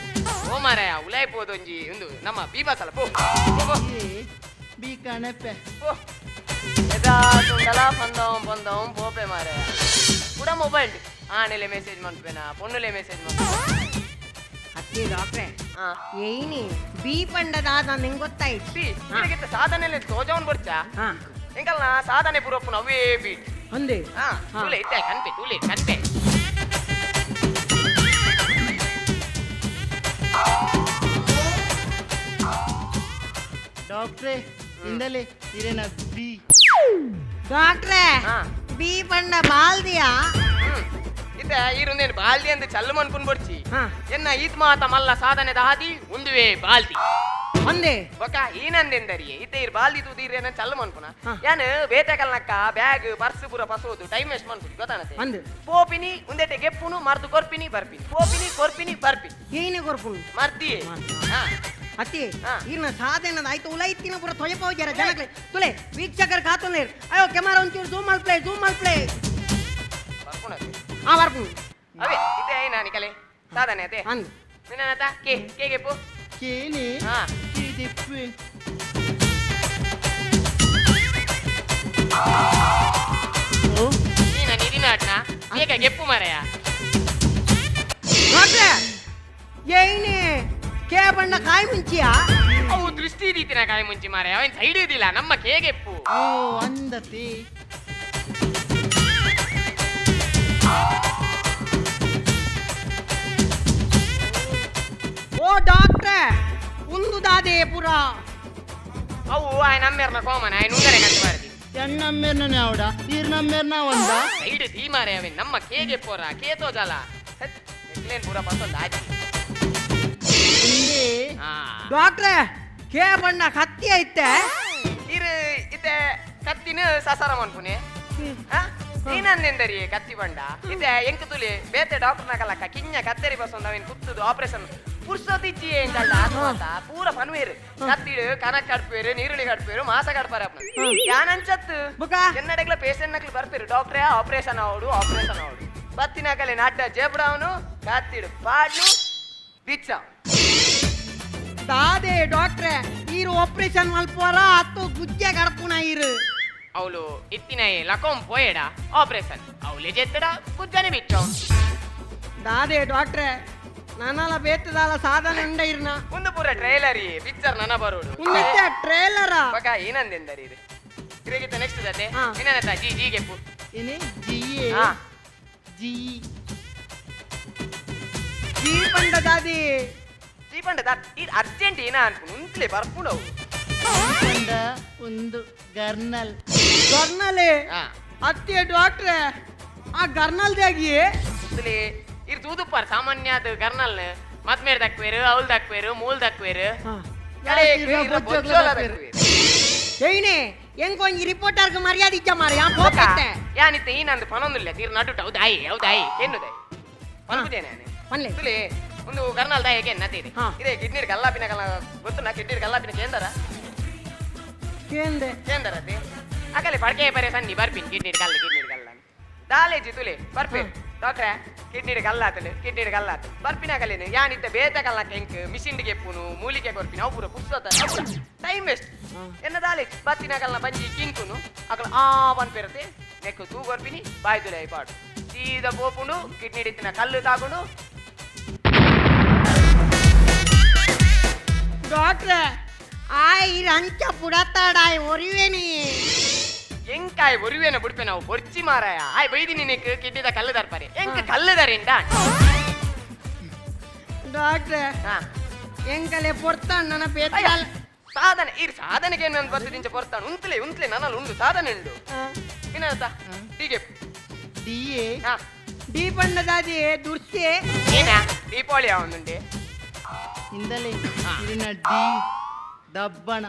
ಓ ಮಾರಾಯ, ಉಲಾಯ್ ಪೋದೊಂಜಿ ಉಂದು ನಮ್ಮ ಬೀಬಾಸಲ ಪೋ ಪೋ, ಪೋ. ಏ ಬಿ ಕಣಪೆ. ಪೋ ಎದಾತುಂಡಲ ಪಂದವಂ ಪಂದವಂ ಪೋಪೆ ಮಾರಾಯ. ಕೂಡ ಮೊಬೈಲ್ ಆನೆಲೆ ಮೆಸೇಜ್ ಮನ್ಪೇನಾ, ಪೊನ್ನುಲೆ ಮೆಸೇಜ್ ಮನ್ಪೇನಾ. ಅತ್ತಿ ಡಾಕ್ಟ್ರೆ. ಏನಿ ಬಿ ಪಂಡದಾದ ನಿಂಗೆ ಗೊತ್ತಾಯ್ತು. ಬಿ ಇದಕ್ಕಿಂತ ಸಾಧನೆ ತೋಜವನ್ ಬರ್ಚಾ. ಎಂಕಲ್ನ ಸಾಧನೆ ಪೂರಪ್ಪನ ಅವೇ ಬೀಟ್. ಅಂದೆ. ತುಲೆ ಇತ್ತೆ ಕನ್ಪೆ, ತುಲೆ ಕನ್ಪೆ. ಡಾಕ್ಟ್ರೇ, ಇಂದಲೇ ಇರೇನ ಬಿ. ಡಾಕ್ಟ್ರೆ. ಬಿ ಪಂಡ ಬಾಲ್ದಿಯಾ? ಇತ್ತೆ ಈರುಂದೇನು ಬಾಲ್ದಿ ಅಂತ ಚಲ್ಲು ಮನ್ಪುನ್ ಬರ್ಚಿ. ಎನ್ನ ಈತ್ ಮಾತ ಮಲ್ಲ ಸಾಧನೆ ದಾದಿ ಉಂದುವೆ ಬಾಲ್ದಿ. ಅಂದೆ. ಬೊಕ ಈನಂದೆಂದರಿಯೇ ಇತ್ತೆ ಇರ್ ಬಾಲ್ದಿ ತೂದಿರ್ರೆ ನನ್ ಚಲ್ಲು ಮನ್ಪುನ. ಯಾನ್ ಬೇತೆಕಲ್ನಕ್ಕ ಬ್ಯಾಗ್ ಪರ್ಸ್ ಪೂರ ಪಸೋದು ಟೈಮ್ ವೇಸ್ಟ್ ಮನ್ಪುನಿ ಗೊತ್ತಾನತೆ. ಅಂದು. ಪೋಪಿನಿ, ಉಂದೆಟೆ ಗೆಪ್ಪುನು, ಮರ್ದು ಕೊರ್ಪಿನಿ ಬರ್ಪಿನಿ, ಪೋಪಿನಿ ಕೊರ್ಪಿನಿ ಬರ್ಪಿನಿ. ಏನಿ ಕೊರ್ಪುನು? ಮರ್ದಿ. ಅತ್ತಿ. ಇರ್ನ ಸಾಧನದ ಆಯ್ತು ಉಲೈತಿನ ಪೂರ ತೊಯಪೋಜರ ಜನಕ್ಲೆ. ತುಲೆ ವೀಕ್ಷಕರು ಕಾತುಂದೇರ್. ಅಯ್ಯೋ, ಕೆಮರಾ ಒಂಚೂರು ಝೂಮ್ ಮಲ್ಪ್ಲೆ, ಝೂಮ್ ಮಲ್ಪ್ಲೆ. ಬರ್ಪುನತೆ. ಬರ್ಪುನು. ಅವೇ ಇತ್ತೆ ಐನಾ ನಿಕಲೆ ಸಾಧನೆ ಅತೆ. ಅಂದು. ಮಿನನತ ಕೆ ಕೆ ಗೆಪ್ಪು. ಕೇನೆ. ಕೇದಿಪ್ಪೆ. ಓ. ನೀನ ನಿರಿನಾಟ್ನ ಏಕ ಗೆಪ್ಪು ಮಾರಾಯ. ಡಾಕ್ಟ್ರೆ, ಏನಿ ಕೆ ಬಣ್ಣ ಕಾಯಿ ಮುಂಚಿಯಾ? ಅವು ದೃಷ್ಟಿ ರೀತಿನ ಕಾಯಿ ಮುಂಚಿ ಮಾರಾಯ, ಅವನ್ ಸೈಡ್ ಇದಿಲ್ಲ ನಮ್ಮ ಕೆ ಗೆಪ್ಪು. ಓ, ಅಂದತಿ. ಓ ಡಾಕ್ಟ್ರೆ, ಉಂದು ದಾದೆ ಪುರ? ಅವು ಆಯ್ ನಮ್ಮೆರ್ನ ಕೋಮನ ಆಯ್ ನುಂಗರೆ ಕಂಡು ಮಾರದಿ. ಎಣ್ಣಮ್ಮೇರ್ನೇ ಅವಡ ಈರ್ನಮ್ಮೇರ್ನ ಒಂದ. ಸೈಡ್ ದೀ ಮಾರಾಯ, ಅವನ್ ನಮ್ಮ ಕೆ ಗೆಪ್ಪೋರ ಕೆ ತೋಜಾಲ ಎಕ್ಲೇನ್ ಪೂರ ಪಸಂದ್ ಆಚಿ. ಇಂದೇ. ಡಾಕ್ಟ್ರೆ, ಕೆ ಬಣ್ಣ ಕತ್ತಿ ಐತೆ. ಇರು ಇತ್ತೆ ಕತ್ತಿನ ಸಸಾರ ಮನ್ಪುನೆ ನೀನಂದೆಂದರಿ ಕತ್ತಿ ಬಂಡ ಇತ್ತೆ ಎಂಕ್ ತುಲಿ ಬೇತೆ ಡಾಕ್ಟರ್ ನಕಲಕ್ಕ ಕಿಂಜ ಕತ್ತೆರಿ ಬಸೊಂದು ಅವಿನ್ ಕುತ್ತುದು ಆಪರೇಷನ್ ಪುರ್ಸೋತಿಚ್ಚಿ ಎಂಕಲ್ಡ ಆತ್ಮಾತ ಪೂರ ಪನ್ವೇರು ಕತ್ತಿಡು ಕನಕ್ ಕಡ್ಪೇರು, ನೀರುಳ್ಳಿ ಕಡ್ಪೇರು, ಮಾಸ ಕಡ್ಪಾರ. ಯಾನಂಚತ್ತು. ಬುಕ. ಎನ್ನಡೆಗ್ಲ ಪೇಷಂಟ್ ನಕ್ಲು ಬರ್ಪೇರು, ಡಾಕ್ಟ್ರೇ ಆಪರೇಷನ್ ಆವಡು ಆಪರೇಷನ್ ಆವಡು. ಬತ್ತಿನಕಲೆ ನಾಟ ಜೇಬುಡವನು ಕತ್ತಿಡು ಪಾಡ್ನು ಬಿಚ್ಚ. ದಾದೆ ಡಾಕ್ಟ್ರೆ, ಈರು ಆಪರೇಷನ್ ಮಲ್ಪೋರ ಅತ್ತು ಗುಜ್ಜೆ ಗಡಪುನ ಈರು? ಅವಳು ಇತ್ತಿನ ಲಕೋಂ ಪೋಯೆಡ ಆಪರೇಷನ್ ಅವಳೆ ಜೆತ್ತಡ ಗುಜ್ಜನೆ ಬಿಚ್ಚ. ದಾದೆ ಡಾಕ್ಟ್ರೆ, ನಾನಲ್ಲ ಬೇತದಾಲ ಸಾಧನೆ ಉಂಡ ಇರ್ನ. ಒಂದು ಪೂರ ಟ್ರೈಲರ್ ಪಿಕ್ಚರ್ ನನ ಬರೋಡು. ಉಂದಿತ್ತೆ ಟ್ರೇಲರ. ಬಕ ಏನಂದೆಂದರಿ ಇದು ಇದಕ್ಕಿಂತ ನೆಕ್ಸ್ಟ್ ದತೆ. ಇನ್ನೇನತ್ತ ಜಿ ಜಿ ಗೆಪ್ಪು. ಏನೇ ಜಿ ಎ. ಜಿ. ಜೀ ಪಂಡ ದಾದಿ? ಜಿ ಪಂಡ ಇದು ಅರ್ಜೆಂಟ್ ಏನ ಅನ್ಪು ಉಂತ್ಲೆ ಬರ್ಪುಣವು. ಪಂಡ ಒಂದು ಗರ್ನಲ್. ಗರ್ನಲೆ? ಅತ್ತೆ ಡಾಕ್ಟ್ರೆ, ಆ ಗರ್ನಲ್ ದಾಗಿ? ಉಂತ್ಲೆ ಇರ್ ತೂದುಪ್ಪಾರ್ ಸಾಮಾನ್ಯ ಅದು ಗರ್ನಲ್ ಮದ್ಮೇರ್ ದಕ್ವೇರು, ಅವಲ್ ದಕ್ವೇರು, ಮೂಲ್ ದಕ್ವೇರು. ಏಯ್ನೆ, ಎಂಕ್ ಒಂಜಿ ರಿಪೋರ್ಟರ್ಗೆ ಮರ್ಯಾದೆ ಇಜ್ಜ ಮಾರ್ರೆ, ಯಾನ್ ಪೋಪೆತ್ತೆ. ಯಾನಿತ್ತೆ ಈ ನಂದು ಪನೊಂದಿಲ್ಲ ತೀರ್ ನಡುಟ ಹೌದಾಯಿ ಹೌದಾಯಿ ಕೆನ್ನುದಾಯಿ ಪನ್ಪುದೇನೆ. ಪನ್ಲೆ. ತುಲೆ. ಒಂದು ಕರ್ನಾಲ್ ದಾಯಕ್ಕೆ ನತೀರಿ. ಹಾ. ಇದೇ ಕಿಡ್ನಿ ಕಲ್ಲಾಪಿನ ಕಲ್ಲ ಗೊತ್ತು ನಾ ಕಿಡ್ನಿ ಕಲ್ಲಾಪಿನ ಕೇಂದ್ರ. ಕೇಂದೆ. ಕೇಂದ್ರ ಅದೇ ಅಕಲೆ ಪಡ್ಕೆ ಬರೆ ಸನ್ನಿ ಬರ್ಪಿನ್ ಕಿಡ್ನಿ ಕಲ್ಲು ಕಿಡ್ನಿ ಕಲ್ಲ ದಾಲೇಜಿ ತುಲೆ ಬರ್ಪೆ ಡಾಕ್ಟ್ರೆ ಕಿಡ್ನಿ ಕಲ್ಲಾತಲು ಕಿಡ್ನಿ ಕಲ್ಲಾತು ಬರ್ಪಿನ ಕಲ್ಲೇನು ಯಾನಿತ್ತ ಬೇತ ಕಲ್ಲಕ್ಕೆ ಎಂಕ್ ಮಿಷಿನ್ ಗೆಪ್ಪುನು ಮೂಲಿಕೆ ಕೊರ್ಪಿನ ಅವು ಪೂರ ಪುಸ್ತಕ ಟೈಮ್ ವೇಸ್ಟ್ ಎನ್ನ ದಾಲೇಜ್ ಬತ್ತಿನ ಕಲ್ನ ಬಂಜಿ ಕಿಂಕುನು ಅಕಲ ಆ ಪನ್ಪೆರತೆ ನೆಕ್ಕು ತೂ ಕೊರ್ಪಿನಿ ಬಾಯ್ ತುಲೆ ಪಾಡು ಸೀದಾ ಪೋಪುಂಡು ಕಿಡ್ನಿ ಇತ್ತಿನ ಕಲ್ಲು ತಾಗುಂಡು. ಡಾಕ್ಟ್ರೆ ಆಯ್ ಇರ್ ಅಂಚ ಪುಡತ್ತಾಡಾಯ್ ಒರಿವೇನಿ. ಎಂಕಾಯ್ ಒರಿವೇನ ಬುಡ್ಪೆ ನಾವು ಬೊರ್ಚಿ ಮಾರಾಯ ಆಯ್ ಬೈದಿನಿ ನೆಕ್ ಕಿಡ್ನಿದ ಕಲ್ಲು ದರ್ಪಾರೆ ಎಂಕ್ ಕಲ್ಲು ದರಿಂಡ. ಡಾಕ್ಟ್ರೆ ಹಾ. ಎಂಕಲೆ ಪೊರ್ತಾನ್ ನನ್ನ ಅಯ್ಯ, ಪೇತಾಲ್. ಸಾಧನೆ ಈ ಸಾಧನೆಗೆ ಏನು ಬರ್ತದಿಂಚ ಪೊರ್ತಾನು ಉಂತ್ಲೆ ಉಂತ್ಲೆ ನನ್ನಲ್ಲಿ ಉಂಡು ಸಾಧನೆ ಉಂಡು ಇನ್ನಂತ ಹೀಗೆ. ಡಿ ಎ. ಹಾ. ಡಿ ಬಣ್ಣದಾದಿ ದುರ್ಸೆ. ಏನ ದೀಪಾವಳಿ ಅವನುಂಡೆ. ಇಂದಲೇ ಇರಿನ ಡಿ ದಬ್ಬಣ.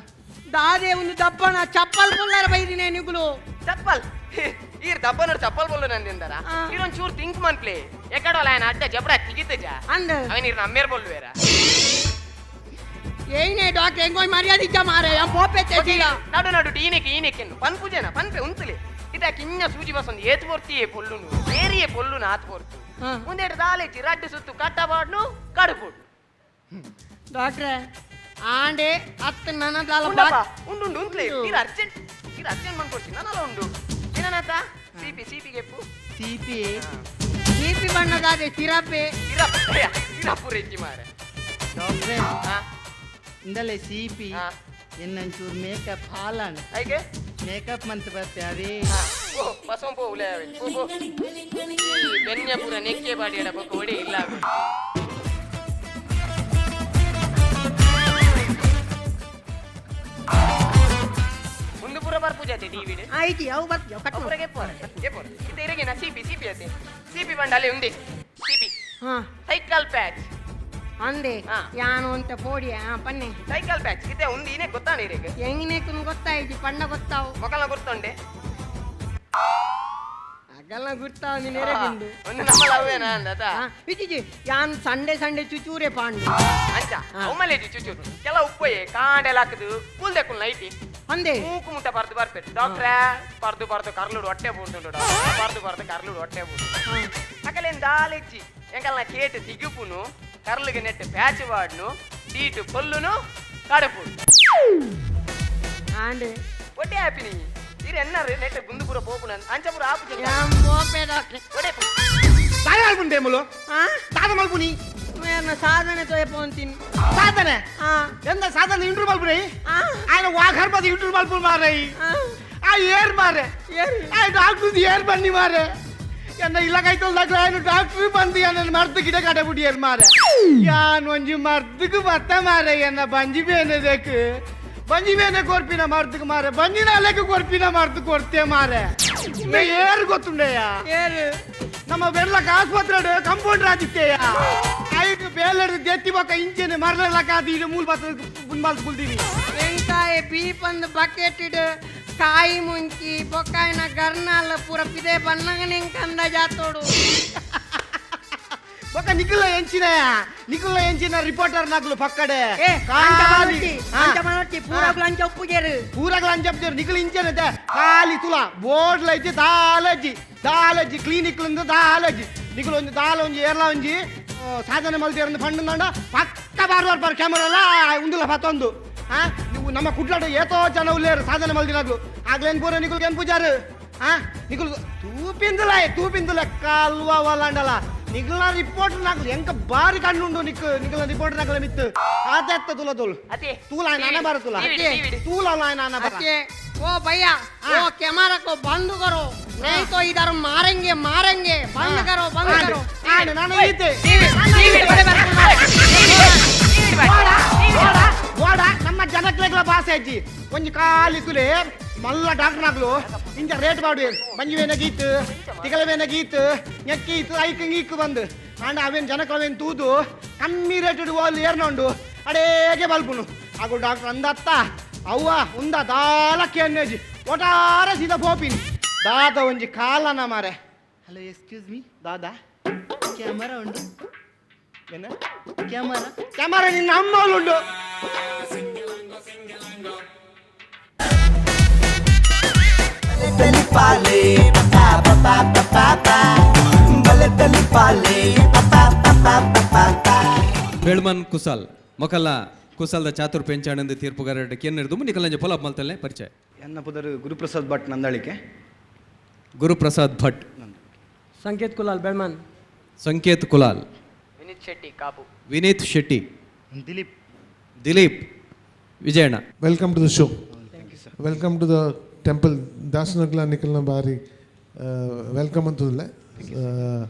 ದಾದೆ ಒಂದು ದಪ್ಪನ ಚಪ್ಪಲ್ ಪುಲ್ಲಾರ ಬೈದಿನಿ ನಿಗುಲು. ಚಪ್ಪಲ್ ಈರ್ ದಬ್ಬನೋಡು ಚಪ್ಪಲ್ ಬೊಲ್ಲು ನಂದಿಂದರ. ಆ. ಈರೊಂದ್ ಚೂರು ಥಿಂಕ್ ಮನ್ಪ್ಲೆ ಎಕಡೋಲ ఆయన ಅಡ್ಡ ಜಬಡ ತಿಗಿತಜ. ಅಂದ. ಅವನ್ ಇರ್ ನಮ್ಮೇರ್ ಬೊಲ್ಲುವೇರ. ಏನೇ ಡಾಕ್ಟ್ರೆ ಎಂಗೋಯ್ ಮರ್ಯಾದೆ ಇಜ್ಜ ಮಾರೆ ಪೋಪೆ ತೆಸಿಗ. ನಡು ನಡು ಈನೆಕ್ ಈನೆಕ್ಕೆನ್ನು ಪನ್ಪುಜನ ಪನ್ಪೆ ಉಂತಲೆ ಇದ ಕಿನ್ನ ಸೂಜಿ ಬಸ್ ಒಂದು ಏತ್ ಪೊರ್ತಿಯೇ ಪೊಲ್ಲುನು ಏರಿಯೇ ಪೊಲ್ಲುನು ಆತ್ ಪೊರ್ತು. ಹಾ. ಮುಂದೆರಡು ದಾಲೇಚಿ ರಡ್ಡು ಸುತ್ತು ಕಟ್ಟಬಾಡ್ನು ಕಡುಪುಡು. ಡಾಕ್ಟ್ರೆ ಆಂಡೆ ಅತ್ತ ನನ್ನ ದಾಲ. ಉಂಡಪ್ಪ ಉಂಡು ಉಂಡು ಉಂತ್ಲೆ. ಉಂಡು. ಈರ್ ಅರ್ಜೆಂಟ್ ಈರ್ ಅರ್ಜೆಂಟ್ ಮನ್ಕೊಡ್ತೀನಿ ನಾನಲ್ಲ ಉಂಡು ಏನನಾತ ಸಿಪಿ ಸಿಪಿ ಗೆಪ್ಪು. C P. ಸಿಪಿ ಬಣ್ಣದಾದೆ ಸಿರಪೆ. ಇರಪ್ಪ ಇರಪ್ಪು ರೆಜ್ಜಿ ಮಾರೆ. ಡಾಕ್ಟ್ರೆ. ಹಾ. ಇಂದಲೇ ಸಿ ಪಿ. ಹಾ. ಎನ್ನಂಚೂರು ಮೇಕಪ್ ಹಾಲಾಣ. ಐಕೆ. ಮೇಕಪ್ ಮಂತ್ ಬರ್ತೆ ಅವೇ. ಹಾ. ಓ ಬಸವಂ ಪೋ ಉಲೆ ಅವೆ ಪೋ ಪೋ ಈ ಬೆನ್ಯ ಪೂರ ನೆಕ್ಕೆ ಬಾಡಿ ಎಡ ಬೊಕ್ಕ ಒಡೆ ಇಲ್ಲ ಅವೆ. ಮುಂದೆ ಪೂರ ಬರ್ಪುಜಾತೆ ಟಿವಿಡ್. ಆಯ್ತು ಅವು ಬರ್ತೀಯ ಕಟ್. ಅಪುರ ಗೆಪ್ಪೋರ ಗೆಪ್ಪೋರ ಇದು ಇರಗಿನ ಸಿಪಿ ಸಿಪಿ ಅತೆ ಸಿಪಿ ಬಂಡ ಅಲ್ಲಿ ಉಂದೆ ಸಿಪಿ. ಹಾ. Cycle patch. ಅಂದೆ. ಹಾ. ಯಾನು ಅಂತ ಪೋಡಿಯ ಹಾ ಪನ್ನೆ. ಸೈಕಲ್ ಪ್ಯಾಚ್ ಇದೆ ಉಂದು ಇನೇ ಗೊತ್ತಾನೆ ಇರೇಗ. ಎಂಗಿನೇ ಕುನ್ ಗೊತ್ತಾಯ್ತು ಪಣ್ಣ ಗೊತ್ತಾವು. ಮೊಕಲ್ನ ಗುರ್ತೊಂಡೆ. ಅಗಲ್ನ ಗುರ್ತಾವು ನೀನ್ ಎರೆಗುಂಡು. ಒಂದು ನಮ್ಮ ಲವ್ವೇನ ಅಂದತ. ವಿಚಿಜಿ ಯಾನ್ ಸಂಡೆ ಸಂಡೆ ಚುಚೂರೆ ಪಾಂಡು. ಅಂಚ. ಹಾ. ಅವಮಲೇಜಿ ಚುಚೂರು ಕೆಲ ಉಪ್ಪಯೆ ಕಾಂಡೆಲ ಹಾಕುದು ಕೂಲ್ದೆ ಕುಲ್ ನೈಟಿ. ಅಂದೆ. ಮೂಕು ಮುಟ್ಟ ಬರ್ದು ಬರ್ಪೆಟ್ ಡಾಕ್ಟ್ರೇ ಬರ್ದು ಬರ್ದು ಕರ್ಲುಡು ಹೊಟ್ಟೆ ಬೂರ್ದುಂಡು ಡಾಕ್ಟ್ರೇ ಬರ್ದು ಬರ್ದು ಕರ್ಲುಡು ಹೊಟ್ಟೆ ಬೂರ್ದು ಅಕಲೇನ್ ದಾಲೆಜ್ಜಿ ಎಂಕಲ್ನ ಕೇಟ್ ತಿಗುಪುನು ಕರ್ಲಿಗೆ ನೆಟ್ಟು ಪ್ಯಾಚ್ ವಾಡ್ನು ಟೀಟು ಕೊಲ್ಲುನು ಕಡುಪುಡು. ಆಂಡೆ. ಒಟ್ಟೆ ಆಪಿನಿ ಇರ್ ಎನ್ನರು ನೆಟ್ಟು ಗುಂದುಪುರ ಪೋಪುನ ಅಂಚಪುರ ಆಪು. ಯಾನ್ ಪೋಪೆ ಡಾಕ್ಟ್ರೆ. ಒಡೆ. ದಾದ ಮಲ್ಪುನಿ ಟೇಮುಲು. ಹಾ. ದಾದ ಮಲ್ಪುನಿ. ಮೇರ್ನ ಸಾಧನೆ ತೋಯ ಪೋಂತೀನಿ. ಸಾಧನೆ. ಹಾ. ಎಂದ ಸಾಧನೆ ಇಂಟ್ರೂ ಮಲ್ಪುನಿ. ಆ. ఆయన వాఘర్ ఇంటూ మలుపు మారాయి. ಆ. ఆ ఏర్ మారే. ಏರು. ఆ డాక్టర్ ఏర్ బండి మారే ಎನ್ನ ಇಲ್ಲಕೈತಲ್ದಾಗ ఆయన డాక్టర్ ಬಂದು ಎನ್ನ ಮರ್ದು ಗಿಡ ಕಡಬಿಡಿ ಏರ್ ಮಾರೆ ಯಾನ್ ಒಂಜಿ ಮರ್ದಕ್ಕೆ ಬತ್ತ ಮಾರೆ ಎನ್ನ ಬಂಜಿ ಬೇನೆದಕ್ಕೆ ಬಂಜಿ ಬೇನೆ ಕೊರ್ಪಿನ ಮರ್ದಕ್ಕೆ ಮಾರೆ ಬಂಜಿನ ಅಲೆಕ್ಕೆ ಕೊರ್ಪಿನ ಮರ್ದು ಕೊರ್ತೆ ಮಾರೆ ಏರ್ ಗೊತ್ತುಂಡೆಯ. ಏರು. ನಮ್ಮ ಬೆರ್ಲಕ ಆಸ್ಪತ್ರೆ ಕಂಪೌಂಡರ್ ಆದಿತ್ತೆಯ ಐದು ಬೇಲೆಡ್ ದೆತ್ತಿ ಬೊಕ್ಕ ಇಂಚೆನೆ ಮರಲಕ ಅದು ಇದು ಮೂಲ ಬಾತ್ ಬುನ್ಬಾಲ್ ಕುಲ್ದೀನಿ. ವೆಂಕಾಯ ಬೀಪಂದು ಬಕೆಟ್ ಕಾಯಿ ಮುಂಚಿ ಬೊಕ್ಕಾಯಿನ ಗರ್ನಾಲ ಪೂರ ಪಿದೆ ಬನ್ನಗ ನಿಂಕ ಅಂದಾಜಾತೋಡು. ಬೊಕ್ಕ ನಿಖಿಲ ಎಂಚಿನ ನಿಖಿಲ ಎಂಚಿನ ರಿಪೋರ್ಟರ್ ನಾಕ್ಲು ಪಕ್ಕಡೆ. ಏ ಅಂಚ ಖಾಲಿ ಮನೋಟಿ ಅಂಚ ಮನೋಟಿ ಪೂರ ಅಂಚ ಉಪ್ಪುಜೇರು. ಪೂರಗಳ ಅಂಚಪ್ಪಾರು ನಿಖಿಲ್ ಇಂಚನೆ ಖಾಲಿ ತುಲಾ ಬೋರ್ಡ್ ಲೈತಿ ದಾಲಜ್ಜಿ ದಾಲಜ್ಜಿ ಕ್ಲಿನಿಕ್ ದಾಲಜ್ಜಿ ನಿಖಿಲ್ ಒಂಜಿ ದಾಲ ಒಂಜಿ ಏರ್ಲ ಒಂಜಿ ಸಾಧನೆ ಮಲ್ತೇರಂದು ಫಂಡ್ ಪಕ್ಕ ಬಾರ್ ಬಾರ್ ಬಾರ್ ಕ್ಯಾಮರಾ ಉಂದುಲ ಪತ್ತೊಂದು ಆ ನೀವು ನಮ್ಮ ಕುಡ್ಲಾಟ ಏತೋ ಜನ ಉಲ್ಲೇರು ಸಾಧನೆ ಮಲ್ದಿನಾಗ್ಲು ಆಗ್ಲೇನ್ ಪೂರ ನಿಖಿಲ್ ಏನ್ ಪೂಜಾರು ಆ ನಿಖಿಲ್ ತೂಪಿಂದಲ ತೂಪಿಂದಲ ಕಾಲ್ವ ವಲಾಂಡಲ ನಿಖಿಲ್ನ ರಿಪೋರ್ಟ್ ನಾಗ್ಲು ಎಂಕ ಬಾರಿ ಕಣ್ಣುಂಡು ನಿಕ್ ನಿಖಿಲ್ನ ರಿಪೋರ್ಟ್ ನಾಗ್ಲ ಮಿತ್ತು ಆತೆತ್ತ ತುಲ ತುಲ್ ಅದೇ ತೂಲ ನಾನ ಬಾರ ತುಲ. ಟಿವಿ ತೂಲ ನಾನ ಬಾರ. अच्छे ओ भैया वो कैमरा को बंद करो नहीं तो इधर मारेंगे मारेंगे बंद करो बंद करो. ಆಂಡ್ ನಾನು ಈತೆ ಟಿವಿ ಟಿವಿ ಗೋಡ ನಮ್ಮ ಜನಕ್ಲೆಗ್ಲ ಭಾಷೆ ಅಜ್ಜಿ ಒಂಜಿ ಖಾಲಿ ತುಲೆ ಮಲ್ಲ ಡಾಕ್ಟರ್ ಆಗ್ಲು ಇಂಚ ರೇಟ್ ಮಾಡು ಮಂಜು ವೇನ ಗೀತ್ ತಿಗಲ ವೇನ ಗೀತ್ ನೆಕ್ಕೀತ್ ಐಕ್ ಗೀಕ್ ಬಂದು ಆಂಡ ಅವೇನ್ ಜನಕ್ಲ ಅವೇನ್ ತೂದು ಕಮ್ಮಿ ರೇಟ್ ಅಲ್ಲಿ ಏರ್ನೊಂಡು ಅಡೇಗೆ ಬಲ್ಪುನು ಆಗು ಡಾಕ್ಟರ್ ಅಂದತ್ತ ಅವ್ವ ಉಂದ ದಾಲ ಕೆನ್ನೆಜಿ ಒಟಾರೆ ಸೀದಾ ಪೋಪಿನಿ ದಾದ ಒಂಜಿ ಕಾಲನ ಮಾರೆ. ಹಲೋ ಎಕ್ಸ್ಕ್ಯೂಸ್ ಮೀ. ದಾದಾ. ಕ್ಯಾಮರಾ ಉಂಡು. ಕ್ಯಾಮರಾ. ಕ್ಯಾಮರಾ ನಿನ್ನ ಅಮ್ಮ ಉಂಡು. ಬೆಳ್ಮನ್ ಕುಸಾಲ್ ಮೊಕಲ್ಲ ಕುಸಾಲ್ದ ಚಾತುರ್ ಪೆಂಚಾಣಂದು ತೀರ್ಪುಗಾರ ಕೆನ್ನೆರ್ದು ನಿಕಲಂಜೆ ಪೊಲಪ್ ಮಲ್ತಲ್ಲೇ ಪರಿಚಯ. ಎನ್ನ ಪುದರು ಗುರುಪ್ರಸಾದ್ ಭಟ್ ನಂದಳಿಕೆ. ಗುರುಪ್ರಸಾದ್ ಭಟ್. ಸಂಕೇತ್ ಕುಲಾಲ್ ಬೆಳ್ಮನ್. ಸಂಕೇತ್ Kulal. Vineeth Shetty Kapu. Vineeth Shetty. Dilip. Dilip Vijayanna. Welcome to the show. Welcome to the temple. ದಾಸನಗ್ಲ ನಿಖಲ್ನ ಬಾರಿ welcome ಅಂತದಲ್ಲ.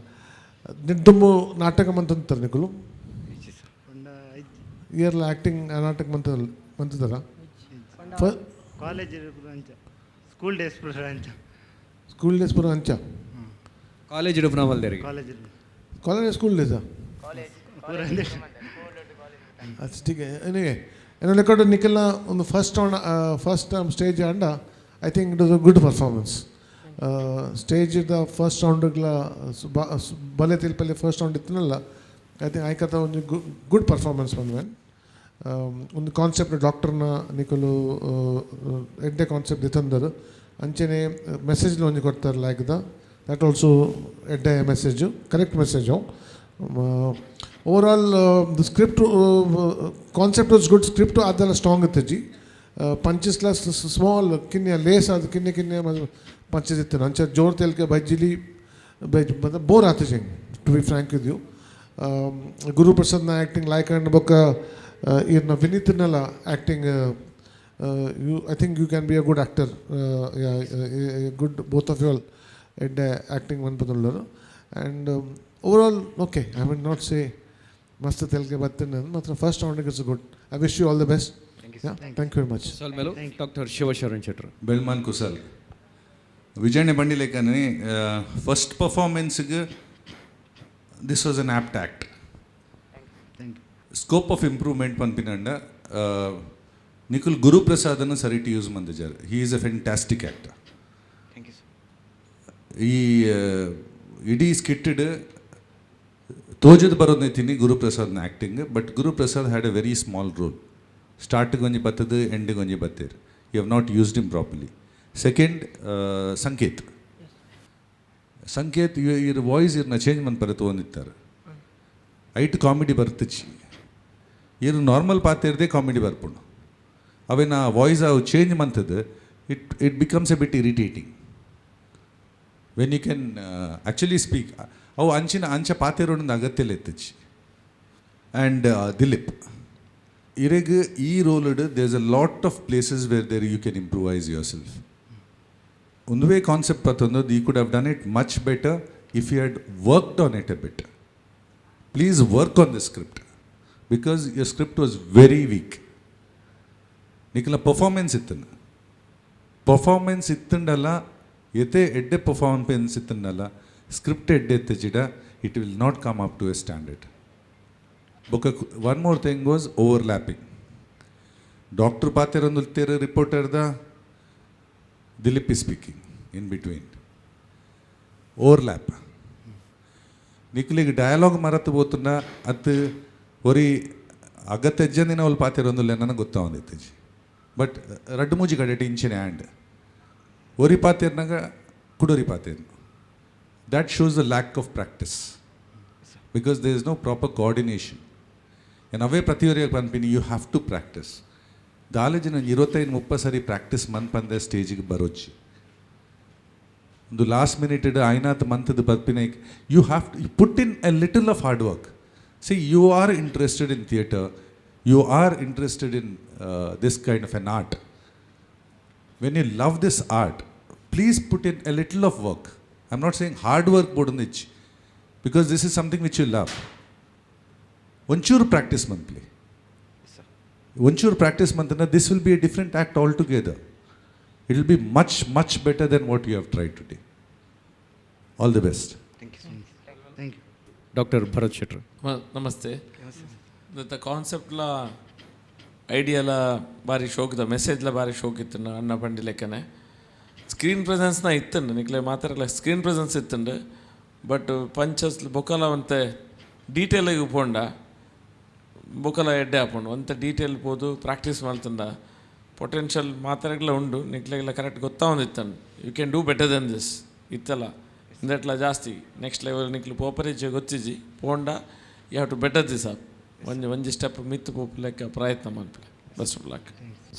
ದುಮ್ಮು ನಾಟಕ ಮಂತಂತಾರೆ ನಿಕುಲು ಇಯರ್ಲ ಆ್ಯಕ್ಟಿಂಗ್ ನಾಟಕ ಮಂತ ಮಂತದಲ್ಲ. ಕಾಲೇಜ್ ಅಂಚ, ಸ್ಕೂಲ್ ಡೇಸ್ ಅಂಚ. ಸ್ಕೂಲ್ ಡೇಸ್ ಪೂರ ಅಂಚ. ಕಾಲೇಜ್ ಇಡುಪನ ಮಲ್ದೇರಿಗೆ. ಕಾಲೇಜ್. ಕಾಲೇಜ್ ಸ್ಕೂಲ್ ಡೇಸಾ? ಪೂರ. ಅಷ್ಟಿಗೆ ಏನೇ ಏನೋ ಲೆಕ್ಕ ನಿಖಲ್ನ ಒಂದು first round, first time stage and I think it was a good performance. Stage the first ರೌಂಡ್ಗ್ಲ ಬಲೆ ತಿಲ್ಪಲ್ಲಿ ಫಸ್ಟ್ ರೌಂಡ್ ಇತ್ತನಲ್ಲ, I think ಆಯ್ಕತ ಒಂದು ಗುಡ್ ಪರ್ಫಾರ್ಮೆನ್ಸ್ ಬಂದ್ಮೇಲೆ ಒಂದು ಕಾನ್ಸೆಪ್ಟ್ ಡಾಕ್ಟರ್ನ ನಿಕಲು ಎಡ್ಡೆ ಕಾನ್ಸೆಪ್ಟ್ ಇತ್ತಂದರು. ಅಂಚೆನೆ ಮೆಸೇಜ್ಲ ಒಂಜಿ ಕೊಡ್ತಾರೆ ಲೈಕ್ the that also ಎಡ್ಡೆ message, correct message. Overall the script concept was good, script ಅದೆಲ್ಲ ಸ್ಟ್ರಾಂಗ್ ಇತ್ತಜ್ಜಿ. ಪಂಚಸ್ಲ ಸ್ಮಾಲ್ ಕಿನ್ಯ ಲೇಸ್ ಅದು ಕಿನ್ನೆ ಕಿನ್ಯ ಪಂಚಸ್ ಇತ್ತು. ಅಂಚ ಜೋರ್ ತೆಲ್ಕೆ ಬಜ್ಜಿಲಿ ಬೈಜ್ ಬೋರ್ ಆತಜಿ, to be frank with you. ಗುರುಪ್ರಸಾದ್ನ acting like and ಬೊಕ್ಕ ಇರ್ನ ವಿನೀತ್ನೆಲ್ಲ acting, you I think you can be a good actor, good both of you all ಎಡ್ಡೆ acting ಮನ್ಪದುಳ್ಳರು. And overall okay, I will not say ಮಸ್ತ್ ತೆಲ್ಗೆ ಬರ್ತೇನೆ ಮಾತ್ರ. First round it's good. I wish you all the best. Thank you very much. ಸೊಲ್ಮೆಲು doctor Shivasharan ಶೆಟ್ರು. ಬೆಳ್ಮಾನ್ ಕುಸಲ್, Vijayanna ಬಂಡಿಲೇಖನಿ first ಪರ್ಫಾರ್ಮೆನ್ಸ್ಗೆ this was an apt act. Thank you. Scope of improvement ಪನ್ಪಿನಂಡ ನಿಖುಲ್ ಗುರುಪ್ರಸಾದನ್ನು ಸರಿಟಿ ಯೂಸ್ ಮಂದಿಜಾರ್. He is a fantastic actor. Thank you sir. ಈ ಇಡೀ ಸ್ಕಿಟ್ಟಡ್ ತೋಜದ ಬರೋದೈತೀನಿ ಗುರುಪ್ರಸಾದ್ನ acting, but Guruprasad had a very small role. ಸ್ಟಾರ್ಟಿಗೆ ಒಂಜಿ ಬತ್ತದು, ಎಂಡಿಗೆ ಒಂಜಿ ಬತ್ತೀರ್. You have not used him properly. Second, Sanket. Sanket ಇರ್ ವಾಯ್ಸ್ ಇರ್ನ ಚೇಂಜ್ ಮನ್ಪರೆ ತೋಂದಿತ್ತಾರೆ. ಐಟ್ ಕಾಮಿಡಿ ಬರ್ತಚಿ. ಇರ್ ನಾರ್ಮಲ್ ಪಾತಿರ್ದೇ ಕಾಮಿಡಿ ಬರ್ಪುಂಡು. ಅವೇನ ವಾಯ್ಸ್ ಅವು change ಮಂತದ್ದು it becomes a bit irritating when you can actually speak. ಅವು ಅಂಚಿನ ಅಂಚ ಪಾತಿರೋಣ ಅಗತ್ಯ ಎತ್ತಚ್ಚಿ. ಆ್ಯಂಡ್ ದಿಲೀಪ್ ಇರೆಗ್ ಈ rolled there is a lot of places where there you can improvise yourself. ಒಂದುವೇ concept ಪತ್ತೊಂದು you could have done it much better if you had worked on it a bit. Please work on the script because your script was very weak. ನಿಖಲ performance ಇತ್ತನ, ಪರ್ಫಾರ್ಮೆನ್ಸ್ ಇತ್ತಂಡಲ್ಲ, ಎತೆ ಎಡ್ಡೆ ಪರ್ಫಾರ್ಮೆನ್ಸ್ ಇತ್ತಂಡಲ್ಲ, ಸ್ಕ್ರಿಪ್ಟ್ ಎಡ್ಡೆ ಎತ್ತಜಿಡ it will not come up to a standard. ಬೊಕ one more thing was overlapping. Doctor ಪಾತೆರೊಂದು ರಿಪೋರ್ಟರ್ದ Dilip is speaking in between, overlap. ನಿಕ್ಲಿಗೆ dialogue ಮರತು ಪೋತುಂಡ ಅತ್ತು ಒರಿ ಅಗತ್ಯಜ್ಜಂದಿನ ಅವ್ಲು ಪಾತೆರೊಂದುಲ್ಲ ನನಗೆ ಗೊತ್ತಾವಂದಿತ್ತಜಿ. ಬಟ್ ರಡ್ಡು ಮೂಜಿ ಕಡೆಟ್ ಇಂಚಿನ ಆ್ಯಂಡ್ ಒರಿ ಪಾತೆರ್ನಾಗ ಕುಡೊರಿ ಪಾತೆರ್ನು. That shows the lack of practice because there is no proper coordination. And ಅವೇ ಪ್ರತಿಯೊರಿಯಾಗ ಪನ್ಪಿನಿ, you have to practice. ದಾಲೇಜಿನ 25-30 ಸರಿ ಪ್ರಾಕ್ಟೀಸ್ ಮನ್ಪಂದೆ ಸ್ಟೇಜಿಗೆ ಬರೋಚಿ. ಒಂದು ಲಾಸ್ಟ್ ಮಿನಿಟ್ ಐನಾತ್ ಮಂತ್ದ ಬರ್ಪಿನ you have to put in a little of hard work. See, you are interested in theatre, you are interested in this kind of an art. When you love this art, please put in a little of work. I am not saying hard work ಬೋಡೊಂದಿಚ್ಚಿ, because this is something which you love. ಒಂಚೂರು ಪ್ರಾಕ್ಟೀಸ್ ಮಂತ್ಲಿ, ಒಂಚೂರು practice ಮಂತನ this will be a different act altogether. It will be much much better than what you have tried today. All the best. Thank you. Thank you. Doctor Bharat ಶೆಟ್ರು. ನಮಸ್ತೆ. The ಕಾನ್ಸೆಪ್ಟ್ಲ ಐಡಿಯಾಲ ಬಾರಿ ಶೋಕ್ದ, ಮೆಸೇಜ್ಲ ಬಾರಿ ಶೋಕ್ ಇತ್ತು. ಅಣ್ಣ ಪಂಡಿ ಲೆಕ್ಕನೆ ಸ್ಕ್ರೀನ್ ಪ್ರೆಸೆನ್ಸ್ನ ಇತ್ತಂಡು, ನಿಕ್ಲೆ ಮಾತಾಡಲ್ಲ, ಸ್ಕ್ರೀನ್ ಪ್ರೆಸೆನ್ಸ್ ಇತ್ತಂಡು. ಬಟ್ ಪಂಚಸ್ ಬೊಕಲ ಒಂತೆ ಡೀಟೇಲಾಗಿ ಪೋಂಡ ಬೊಕಲ ಎಡ್ಡೆ ಆಪುಂಡು. ಒಂತ ಡೀಟೇಲ್ ಪೋದು ಪ್ರಾಕ್ಟೀಸ್ ಮಲ್ತಂಡ ಪೊಟೆನ್ಷಿಯಲ್ ಮಾತಾಡಗ್ಲ ಉಂಡು. ನಿಕ್ಲೆಗ್ಲ ಕರೆಕ್ಟ್ ಗೊತ್ತಾವೊಂದಿತ್ತಂಡು. You can do better than this. ಇತ್ತಲ್ಲ ಇಂದಟ್ಲ ಜಾಸ್ತಿ ನೆಕ್ಸ್ಟ್ ಲೆವೆಲ್ ನಿಕ್ಲು ಪೋಪರೇಜ್ ಗೊತ್ತಿಜಿ. ಪೋಂಡ you have to better this up. ಒಂಜಿ ಒಂಜಿ ಸ್ಟೆಪ್ ಮಿತ್ತು ಪೋಪು ಲೆಕ್ಕ ಪ್ರಯತ್ನ ಮಲ್ಪಲೆ. Best of luck.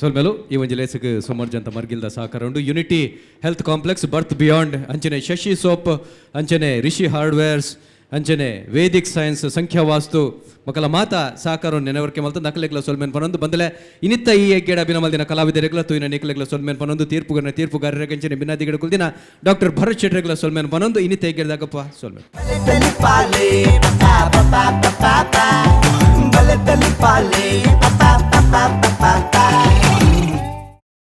ಸೊಲ್ಮೆಲು. ಈ ಒಂಜಿ ಲೇಸಗ್ ಸುಮಾರು ಮರ್ಗಿಲ್ದ ಸಹಕಾರ ಉಂಡು. Unity health complex, birth beyond, ಅಂಚನೆ ಶಶಿ ಸೋಪ್, ಅಂಚನೆ ರಿಷಿ ಹಾರ್ಡ್ವೇರ್ಸ್, ಅಂಚನೆ ವೇದಿಕ್ ಸೈನ್ಸ್, ಸಂಖ್ಯಾವಾಸ್ತು ಮಕ್ಕಳ ಮಾತ ಸಹಕಾರ ನೆನವರಿಕೆ ಮಲ್ತ ನಕಲೆಗ್ಲ ಸೊಲ್ಮೆನ್ ಪನೊಂದು ಬಂದಲೆ. ಇನಿತ್ತ ಈ ಎಗ್ಗೇಡ ಅಭಿನಮಲ್ದಿನ ಕಲಾವಿದರೆಗ್ಲ ತೂಯಿನ ನಿಕಲೆಗ್ಲ ಸೊಲ್ಮೆನ್ ಪನೊಂದು, ತೀರ್ಪುಗರನ ತೀರ್ಪುಗಾರರಿಗೆ ಅಂಚನೆ ಬಿನ್ನಾದಿಗಡ ಕುಲ್ದಿನ ಡಾಕ್ಟರ್ ಭರತ್ ಶೆಟ್ಟರ್ಗ್ಲ ಸೊಲ್ಮೆನ್ ಪನೊಂದು ಇನ್ನಿತ್ತ ಎಗ್ಗೇಡ್ದಾಗಪ್ಪ ಸೊಲ್ಮೆನ್. Pa pa pa pa pa.